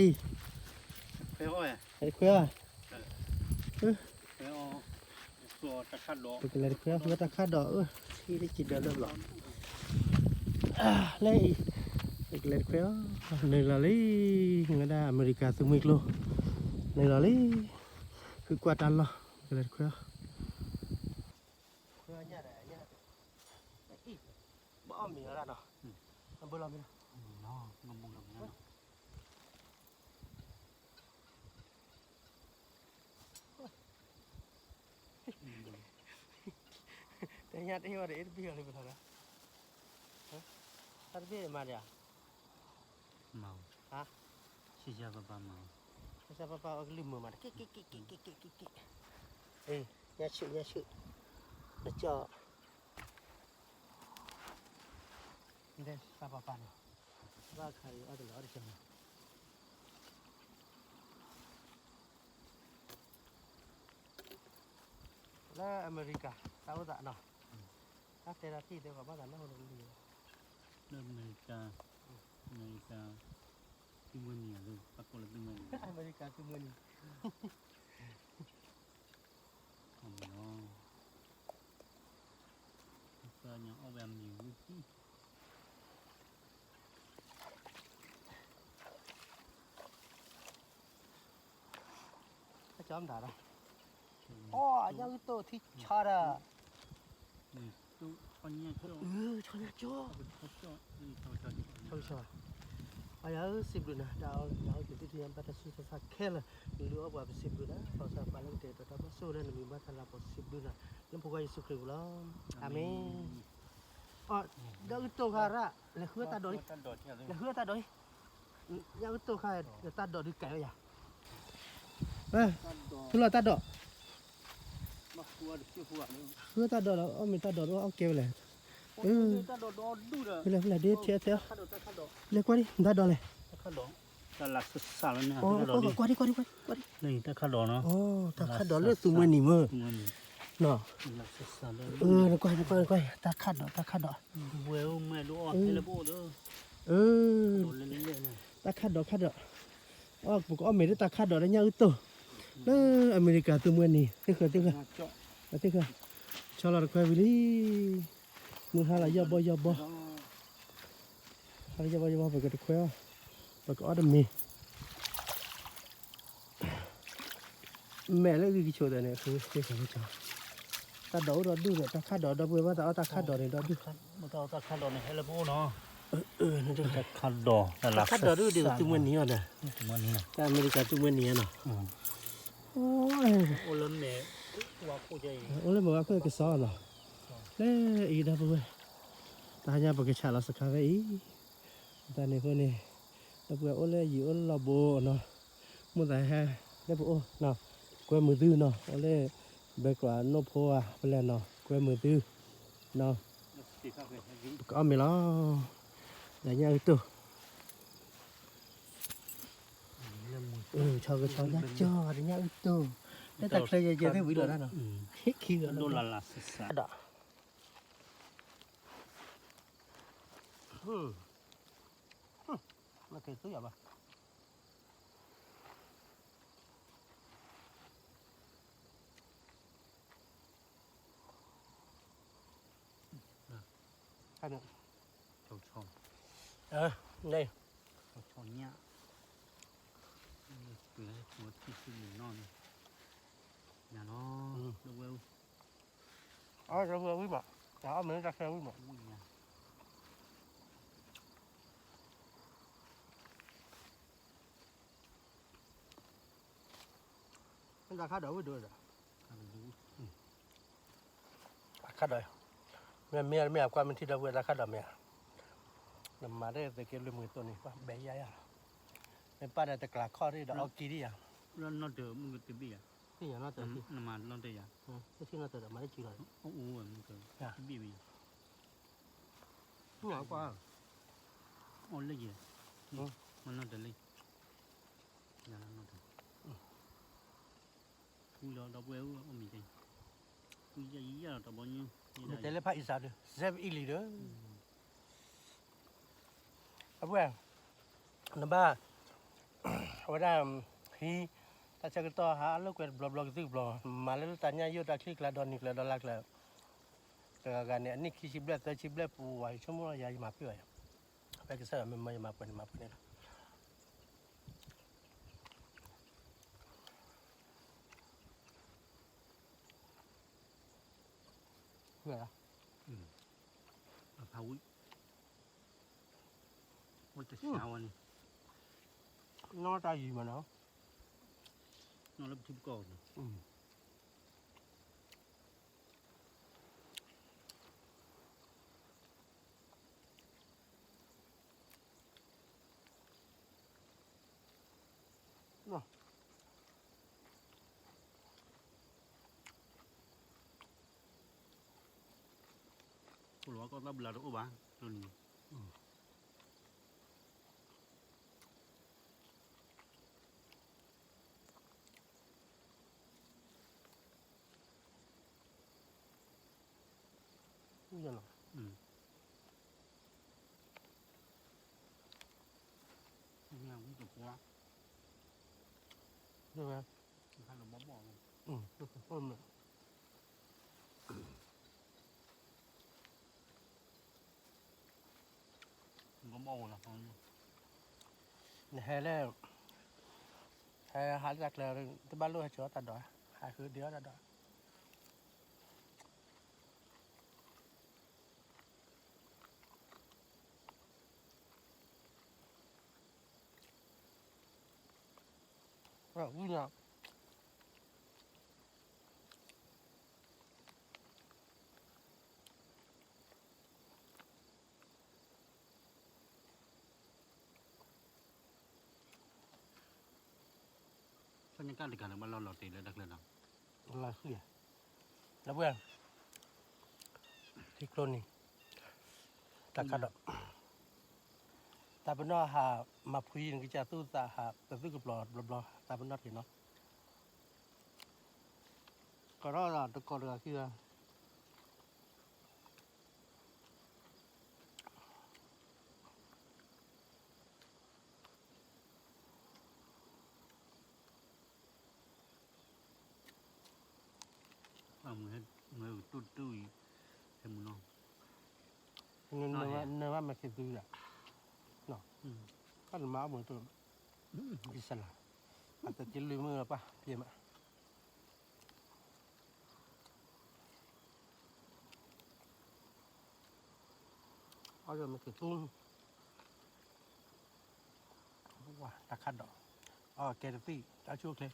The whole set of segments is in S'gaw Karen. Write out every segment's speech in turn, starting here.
ရီၢ်ရၣ်အံၤ, တခွဲဧါ, ပကလဲၤတခွဲဃုအီၣ်တၢ်ခးဒီး, ထံတစံးဒီးလၢဘျီ, လၢအံၤ, ပကလဲၤတခွဲအီၤ, နုာ်လီၤလံ, ဝဲဒၣ်အမဲရကၤသုးမုၢ်ကျိ, နုာ်လီၤလံ, ဃုကွၢ်တၢ်လီၢ်, ပကလဲၤတခွဲအီၤ, ခွဲညၣ်ဒီး, ဘၣ်အီၣ်မ့ၤဝဲဒၣ်နီၤ, ဘၣ်လီၤမ့ၤလီၤ. တညါတဟ့ၣ်ဝဲဒီးအ့ၣ်တဘ့ၣ်အီၤလံပလီၤဒီး, တၢ်တဘ့ၣ်မၤဒီး, မၤ, ဟါ, ဆံၣ်ဆါပၤပၤမၤ, ဆံၣ်ဆါပၤပၤအကလုၢ်မုာ်မး, က့ၣ်က့ၣ်က့ၣ်က့ၣ်က့ၣ်က့ၣ်က့ၣ်, ညၣ်ဆူၣ်ညၣ်ဆူၣ်, နကၠီၣ်, ဆံၣ်ဆါပၤပၤန့ၣ်, ဘၣ်ခါအံၤအီၣ်တလီၤအီၣ်တကၢၢ်န့ၣ် လၢအမဲရကၤ တၢ်အိၣ်သးနီၤ, တၢ်တဲတၢ်ထံၣ်သ့ၣ်ပှၤဘၣ်သးနီၣ်ဟိလၢလံ, လၢအမဲရကၤ, အမဲရကၤ, သုးမွဲနံၤအလၢ ပှၤကိးလၢသုးမွဲနံၤ, အမဲရကၤသုးမွဲနံၤ, အီၣ်မ့ၤလီၤ, သၢညါအီၣ်ဝဲအမ့ၤဝံၤ အကၠီမတၤဒီး, အိ ညၣ်အုၣ်တိၢ်ထံဆါဒီး, ဆီညၣ်ကၠီ, ဆီညၣ်ကၠီ, အယၤဧၢ စံးဘျုးနၤ တၢ်အီၣ်တၢ်အီက့ၤသ့ၣ်ထံၣ်ညါဘၣ်တၢ်ဆူးတၢ်ဆါခဲလၢာ်, နလူၤအီၣ်ပှၤပစံးဘျုးနၤ ပှၤသးပှၢ်လၢကတဲာ်ကတီၤတၢ်ဘၣ်ဆိၣ်ဂ့ၤလၢနမံၤဘၣ်သးလၢပစံးဘျုးနၤ လၢဖိခွါယ့ၣ်ၡူးခရံာ်ပူၤလီၤ. အၤမ့ၣ်. အီ ညၣ်အုၣ်တိၢ်ခါရၣ် လဲၤဃုတၢ်ဒိးလံ, လဲၤဃုတၢ်ဒိးလံ, ညၣ်အုၣ်တိၢ်ခါ တၢ်ဒိးဒုးကဲဝဲယၤ, ဖုလီၤတၢ်ဒိး, ဃုတၢ်ဒိးလီၤ အီၣ်မ့ၤတၢ်ဒိးဒီးအီၣ်ကဲဝဲလဲၣ်, ဖဲလဲၣ်ဖဲလဲၣ် ဒ်ထဲထဲ, လဲၤကွၢ်ဒ် တၢ်ဒိးလဲၣ်, ကွၢ်ဒ်ကွၢ်ဒ်ကွၢ်ဒ်, တၢ်ခးဒီး, တၢ်ခးဒီးလၢသုးမွဲနံၤမ့ၢ်, နကွၢ်နကွၢ်နကွၢ် တၢ်ခးဒီး တၢ်ခးဒီး, တၢ်ခးဒီးခးဒီး, အီၣ်ပကအီၣ်မ့ၤလၢတၢ်ခးဒီးလၢညၣ်အုၣ်တိၢ်, လၢအမဲရကၤသုးမွဲနံၤ သ့ၣ်ဃၢသ့ၣ်ဃၢ, သ့ၣ်ဃၢ, ဆီလီၤတခွဲဝံၤလံ, မုၢ်ဟါလီၤယီၢ်ဘီယီၢ်ဘီ, ဟါလီၤယီၢ်ဘီယီၢ်ဘီ ပကတခွဲအီၣ်, ပကအီၣ်တမ့ၤ မဲာ်လၢဂံၢ်ကဆိးသးန့ၣ် အဃုသ့ၣ်ဃၢသ့ၣ်ဃၢ, တၢ်ဒိးအိၣ်ဒီးဒူၣ်ဒီး တၢ်ခးဒီးဒီပုၢ်ဝဲၢ်ဘၣ်သးအီၣ်တၢ်ခးဒီးန့ၣ်ဒီးဒူၣ်, တၢ်ခးဒီးန့ၣ်ဟဲလၢပအိၣ်နီၤ, တၢ်ခးဒီး, တၢ်ခးဒီးဒူၣ်ဒီးသုးမွဲနံၤအီၤဒီး, တၢ်အမဲရကၤသုးမွဲနံၤအနီၤ, အိၣ်လၢမဲာ်ဝါခိၣ်ကစီနီၤ, လၢအံၤဒီပုၢ်ဝဲၢ်, တဟါညါပကဆးလီၤစခါဖဲအံၤ တၢ်န့ၣ်အဃိန့ၣ်, ဒီပုၢ်ဝဲၢ်အိၣ်လၢယံၤအိၣ်လၢလီၢ်ဘိနီၤ, မိၢ်သးဟဲလၢပအိၣ်နီၤ, ကွဲမုာ်သုနီၤ, အိၣ်လၢ ဘဲကျိးနိၣ်ဖိဧါ ဖဲလဲၣ်နီၤ, ကွဲမုာ်သုနီၤ, ပကအီၣ်မ့ၤလီၤ, ဒီးညၣ်အုၣ်တိၢ်, ဆီကဆီညၣ်ကၠီဒီးညၣ်အုၣ်တိၢ်, လၢတၢ်ချၢယဲယဲသ့ၣ်ဝံၤလီၤဒၣ်နီၤ, ဟ့ၣ်ခံဂၤလီၤ, ဒီး မ့ၢ်က့ၤသူယၤဘၣ်, ဟဲန့ၣ်, န့ၣ်, ပှၤထံၣ်ဆူၣ်မုၢ်နီၢ်န့ၣ်, ညါလီၤ, လၢဝဲ အဝဲဝံၤမး, တၢ်အီၣ်မ့ၤတၢ်ခဲဝံၤမး, ဝံၤညါ မ့ၢ်တၢ်ခါဒီးဝံၤဒိၣ်ဒီး, အခါဒီး, မ့ၢ်မ့ၢ်မ့ၢ်အကွၢ်မ့ၢ်ထံဒီပုၢ်ဝဲၢ်တၢ်ခါဒီးမ့ၢ်ဧါ, နမၤတၢ်သုးက့လွံၢ်မုၢ်သိးန့ၣ် ပှၤဘဲယါယါလီၤ, မ့ၢ်ပၢ်ဒီးတကျးခီၣ်ဒံးဒီးအီကံဒံးယါ, နီၢ်တၢၤမုၢ်ကတဘ့ၣ်ယါ, နမၤနီၢ်တၢၤ, တဘ့ၣ်မ့ၢ်, ကွၢ်, အီၣ်လၢယဲ, မၤနီၢ်တၢၤလံ, ယၤလၢနီၢ်တၢၤ, ဃူလီၤဒီပုၢ်ဝဲၢ်အီၣ်မ့ၤတၢ်, ဃူယါယါလီၤတဘီညိ, မ့ၢ်တဲလၢဖးအံစၢ်ဒီး စဲပအံလံဒီး, အပုၢ်, နဘၣ်, အဝဲဒၣ် ဟံး တၢ်ဆၢကတီၢ်ဟးလိာ်ကွဲတဘျီဘျီကသုၣ်ဘျီ, မၤလၢလၢတၢ်ညၣ်ယိၣ်တၢ်ချံကျါဒီနံၤကျါဒီလါကျါ, တဂၤဂၤန့ၣ် အနံၣ်ခံဆံဘျဲၣ်သၢဆံဘျဲၣ်ပူၤဝဲ ယဆိကမိၣ်လီၤယၤ ယမၤပှဲၤဘၣ်ယၤ, ဖဲကစၢ်ယွၤမ့ၢ်မၢယမၤပှဲၤန့ၣ် မၤပှဲၤန့ၣ်လီၤ. အဖးဝံၣ် ဝဲတဆါဝဲန့ၣ် နီၢ်တၢ်ယံၤမးနီၤ, နီၢ်လၢပထံပကီၢ်န့ၣ် ပလီၤကီၢ်သၣ်ဘျါတအိၣ်ဘၣ်, နဟဲလၢ ဟဲဟးလၢတၢ်ကျဲၤ တဘၣ်လိၣ်ဟဲဆှၢအီၣ်တၢ်ဒိး, ဟးဃုဒ့အီၣ်တၢ်ဒိး ဝံၣ်ညါ ဖဲန့ၣ်ကၢ်တဂၤလၢဘၣ်လီၢ်လီၤတ့ၢ်လၢတၢ်ကျဲၤနီၤ, လီၤဃံၤ, လၢပှဲၤ ထံကျိနံၤ, တၢ်ခါဒီး တၢ်ပနီၣ်ဟးမၤဖှံနကစၢ်သူၣ်သးဟး ပသုၣ်ကပျီၤဘျီဘျီ တၢ်ပနီၣ်တက့ၢ်နီၤ, ကီးထီၣ်ဒီးတကီးတဂၤခံဂၤ မ့ၢ်တူၢ်တူၢ်အံၤ ဟဲမုၢ်နီၤ, နဘၣ်မဲာ်ခံးသုဒီး, တၢ်နမၤအီၣ်မုၢ်တူၢ်, ယစလၤ, အတတ့လွံၢ်မုၢ်လီၤပၢ် ပျဲမး အီၣ်ဒီးမ့ၢ်က့ၤသူ, တၢ်ခါဒီး, အီၣ်ကဲတသံၣ် တၢ်ဆူၣ်ချ့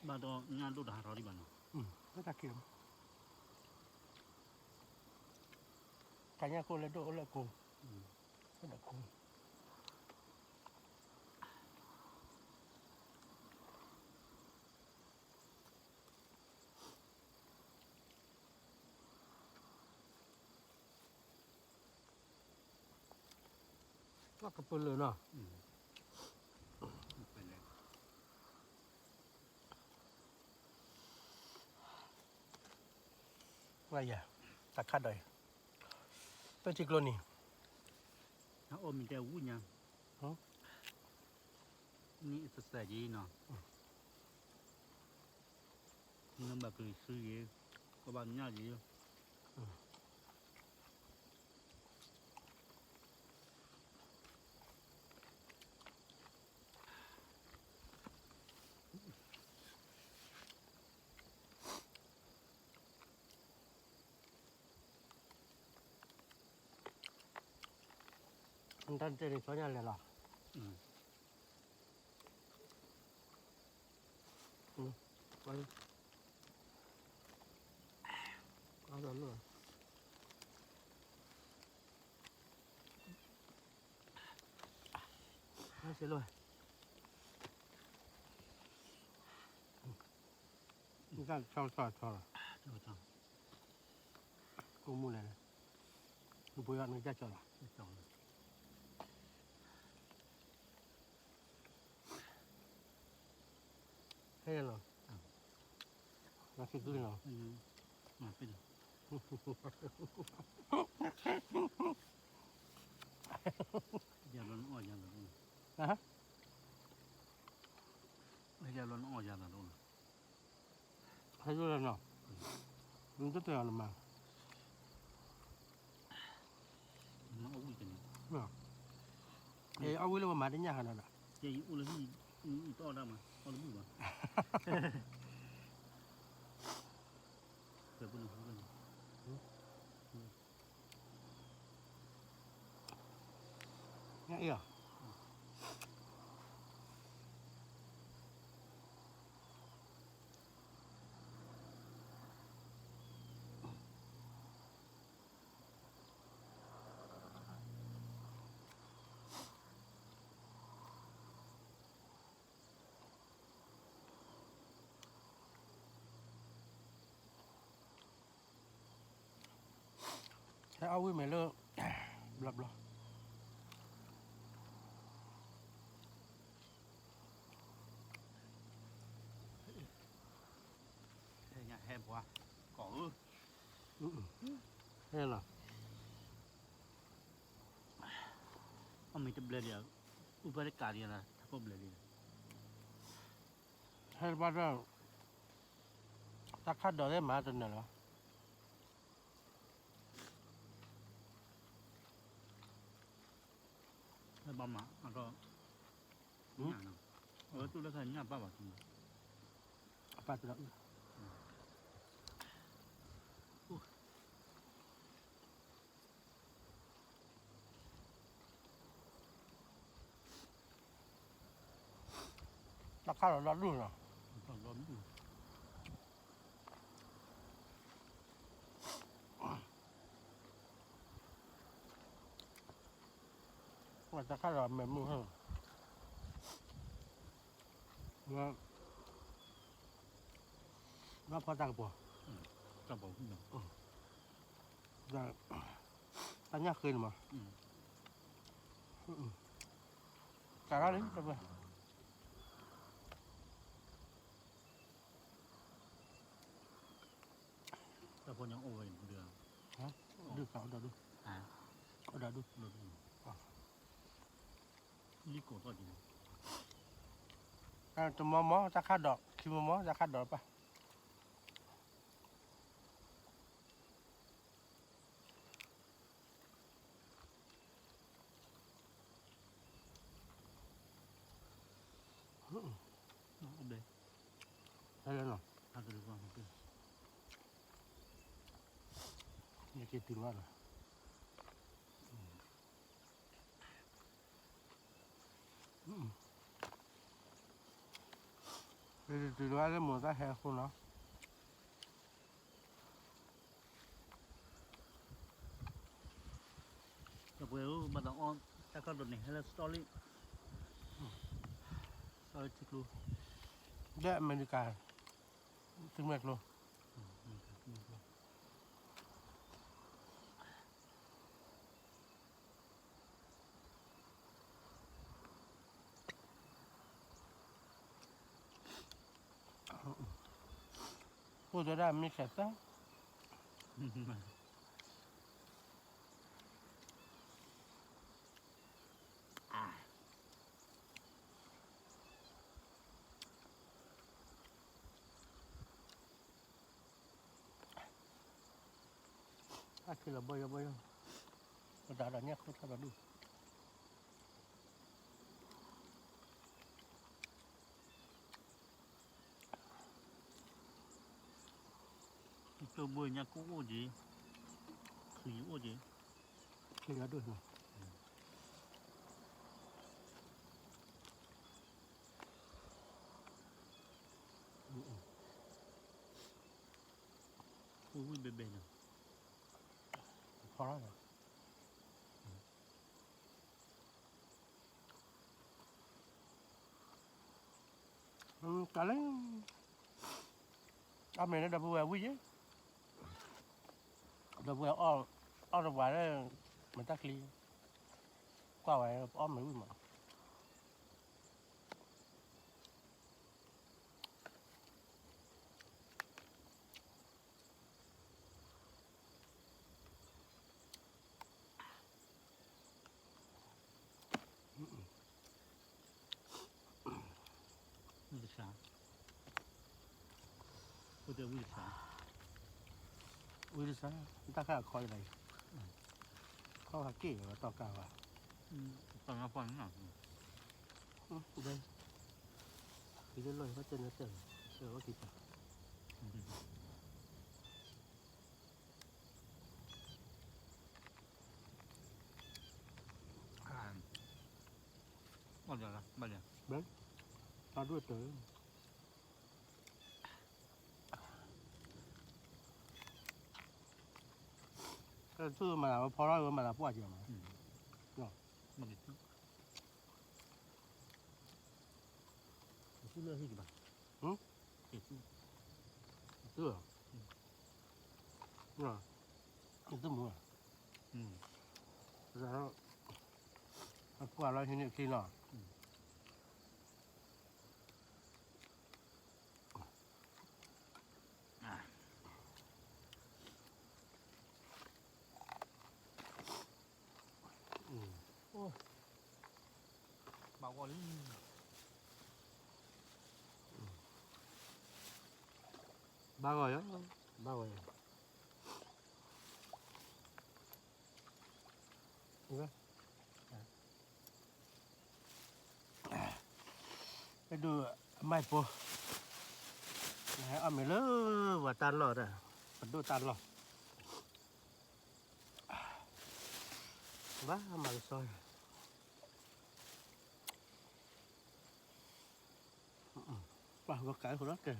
ဘၣ်ဒီးညၣ်ဒိၣ်တဟးထီၣ်ဒံးဘၣ်နီၤ, လၢတၢ်ခံး, တၢ်ညၣ်ကိၢ်လၢဒိၣ်အိၣ်လၢကိၢ်, အိၣ်ဒီးကိၢ် ကပလၢနီၤ, ဝဲယၤ, တၢ်ခါဒီးအံၤ, တၢ်ထံကျိနံၤ, အအိၣ်မ့ၢ်တဲဝူၣ်ညါ, နံၣ်အစစဲးက့ၤနီၤ, နဘၣ်ကလံၤဆူယံၤ, ကဘၣ်ညၣ်ယံၤ တၢ်တဲန့ၣ် ကၠီညါလဲၤလီၤ, အါလီၤ, အါလီၤ, တၢ်ဆီဆီဆီလီၤ, အိၣ်မူလဲၣ်, နပှ့ၤအီၤနကစၢ်ကၠီလီၤ, ဟဲလီၤ, နသံၣ်သူလီၤ, ယလီၤနအီၣ်ယၤလီၤ, ယလီၤနအီၣ်ယၤလီၤ, ဟဲယိလီၤနီၤ, နတတဲအီၤနမၤ, အဝဲလၢပမၤတညၣ်ဟးနီၤဒီး, အိၣ်လၢဟံၣ်, အီၣ်လၢမုၢ်ဘၣ်, ညၣ်အ့ၣ်လီၤ. ဟဲအီၣ်ဝံၣ်မဲာ်လၢ ဘျီဘျီ, ဟဲပှၤ, ကီၢ်ဧၢ, ဟဲလီၤ. အမ့ၢ်တဘျဲၣ်ဒံး, အူဖဲတကးဒံးလီၤ, ထးခိၣ်ဘျဲၣ်လံ, ဟဲတဘျီဒီး, တၢ်ခၣ်ဒိးသ့ၣ်မၤတနၢၤလီၤ. ဘၣ်မၤအါထီၣ်, အဝဲတူၢ်လၢခါညၣ်ဘၣ်ဘၣ်, အပၢ်တလီၤအုၣ်, တၢ်ခၣ်လီၤလီၤဒူၣ်နီၤ, တၢ်ခၣ်လီၤမဲာ်မုၢ်ဟဲ, ဘၣ်ဖီတၢ်ကပီၤ, တၢ်ညၣ်ဃ့န့ၣ်မး, ကးထီၣ်လံ, တၢ်ဖိညါအိၣ်ဝဲ, ဒုၣ်ဒုၣ်, အိၣ်ဒီးဒုၣ်, လံကိးထီၣ်က့ၤ, တမီမီ တၢ်ခၣ်ဒိး, ခံမီမီ တၢ်ခၣ်ဒိးလၢပၢ် အဘဲ, ဟဲလၢနီၤ, ယက့ၤတုၤလီၤ, ယက့ၤတုၤလီၤလၢမိၢ်တၢ်ဟဲအဃိနီၤ, ဒီပုၢ်ဝဲၢ်ဧၢ ဘၣ်သးအီၣ်တၢ်ခၣ်ဒိးန့ၣ် ဟဲလၢ စတီၣ်လံၣ်, စတီၣ်လံၣ်ထံကျိ, ဒီးအမဲရကၤ သုးမုၢ်ကျိ, အိၣ်သဒၣ်မ့ၢ်ခဲသၢ အါ ခဲလၢာ်ဘီယီဘီယီ, ပတၢ်ဒီးညၣ်ခိၣ်ထီၣ်ဒီးဒူၣ်, တဘိညါကိၣ်အိၣ်က့ၤ, ချံအိၣ်က့ၤ, ချံအဒိၣ်နီၤ. အိၣ်ဝံၣ်ဘဲဘဲနီၤ, ဖီလီၤနီၤ, တၢ်လၢ, အီၣ်မ့ၤလၢဒီပုၢ်ဝဲၢ်ဝံၣ်ယ့ၣ်, ဒီပုၢ်ဝဲၢ်အီၣ်တပှၤလၢ မတၢ်ချံ, ကွၢ်ဝဲအီၣ်မ့ၤဝံၣ်မး. ဝံၣ်တဆါ, အိၣ်တ့ၢ်ဝံၣ်တဆါ, ဝံၣ်တဆါ, တၢ်ခါအခီလၢအံၤ, ခီဟးက့ၣ်ဝဲတီၢ်ကါဘၣ်, တီၢ်ကါပှၢ်န့ၣ်နီၤ, ဒ်, ဃံလၢလီၢ်ဘၣ်တဲနတဲ, ဆၢဝဲက့ၤတၢ် ဘၣ်လၢ, ဘၣ်လၢ, ဘၣ်, တၢ်ဒွဲၣ်တၢၢ်, ကဲသူၣ်မၤလၤဝဲဖီထီၣ်ဝဲမၤလၤပှၢ်က့ၤမး, ကသူၣ်လၢဟံၣ်ကဘၣ်, ကသူၣ်, ကသူၣ်, ကသူၣ်မူ, အပှၢ်လီၤဟံးန့ၢ်ချံလီၤ. ဘၣ်ဂီၢ်လံ, ဘၣ်ဂီၢ်ယၤ, ဘၣ်ဂီၢ်ယၤ. အဲၣ်ဒိးအမၢ်ဖိ, နဟဲအီၣ်မ့ၤလၢပှၤတၢ်လီၢ်တၢ်, ပဒိၣ်တၢ်လီၢ်, ဘၣ်မၤကစီ, ပှၤကဲဃိလီၤကဲ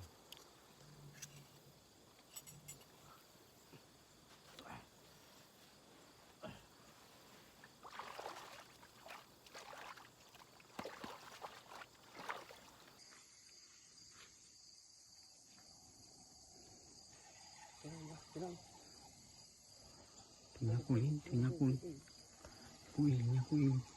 ညါကူလံ, ညါကူလံ, ကူအံၤလံ, ညါကူအံၤလံ. ဘီလၢညါကူဘီ,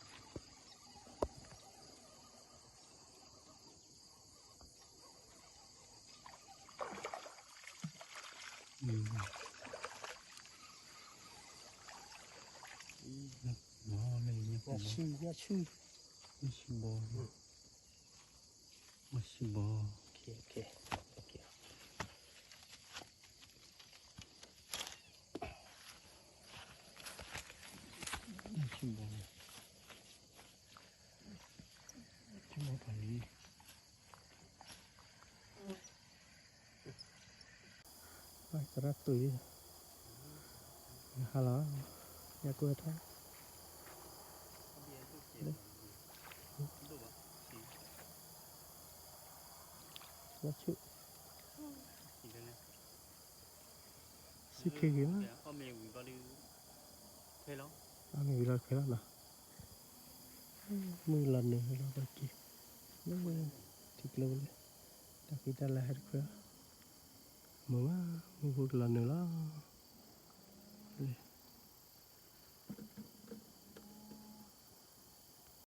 ညါဆူ, ညါဆူဘီ, ညါဆူဘီ, ညါဆူဘီ, ဆူဘီပှၤလံ. သရၣ်သွံၣ်, ဟါလီၤ, ညါကွဲထီၣ်, လီၤဆူၣ်, စံးခ့ဂ့ၤလီၤ, အီၣ်မ့ၤဝံၤလီၤခွဲလီၤနီၤ, မုၢ်လီၤနုာ်လီၤပက့ၤ, ထံကျိလၢ, တၢ်ဖံးတၢ်လၢဟဲတခွဲလီၤ, မုၢ်ဘၣ်, မုၢ်ဖိကလီၤနုာ်လီၤ.